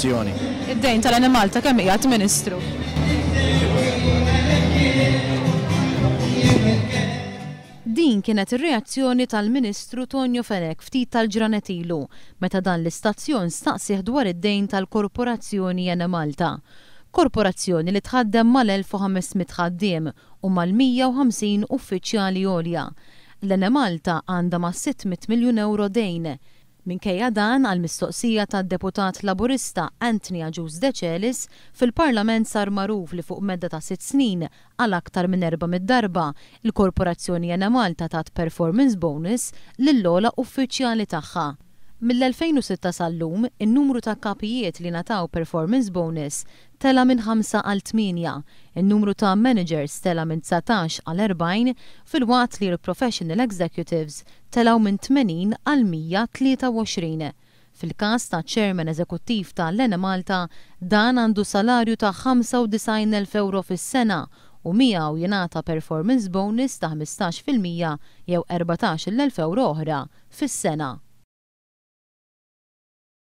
l-oppożizzjoni. Id-dejn tal-Enemalta kemm qiegħed, Ministru? Din kienet ir-reazzjoni tal-Ministru Tonio Fenech ftit tal-ġranet ilu meta dan l-istazzjon staqsieh dwar id-dejn tal-Korporazzjoni Enemalta. Korporazzjoni li tħaddem mal-1,500 ħaddiem u mal-150 uffiċjali għolja. L-Enemalta għandha mas-600 miljun ewro dejn. Minkejja dan, għall-mistoqsija tad-Deputat Laburista Anthony Agius Decelis, fil-Parlament sar magħruf li fuq medda ta' sitt snin, għal aktar minn 400 darba, il-Korporazzjoni Enemalta tat performance bonus lill-ogħla uffiċjali tagħha. Mill-2006 sal-lum, in-numru ta' kapijiet li ngħataw performance bonus tela' minn ħamsa għal tmienja, in-numru ta' managers tela' minn 19 għal 40 filwaqt li l-professional executives telgħu minn 80 għal 123. Fil-każ taċ-Chairman Eżekuttiv ta' l-Enemalta, dan għandu salarju ta' 95,000 ewro fis-sena u miegħu jingħata performance bonus ta' 15% jew 14,000 ewro oħra fis-sena.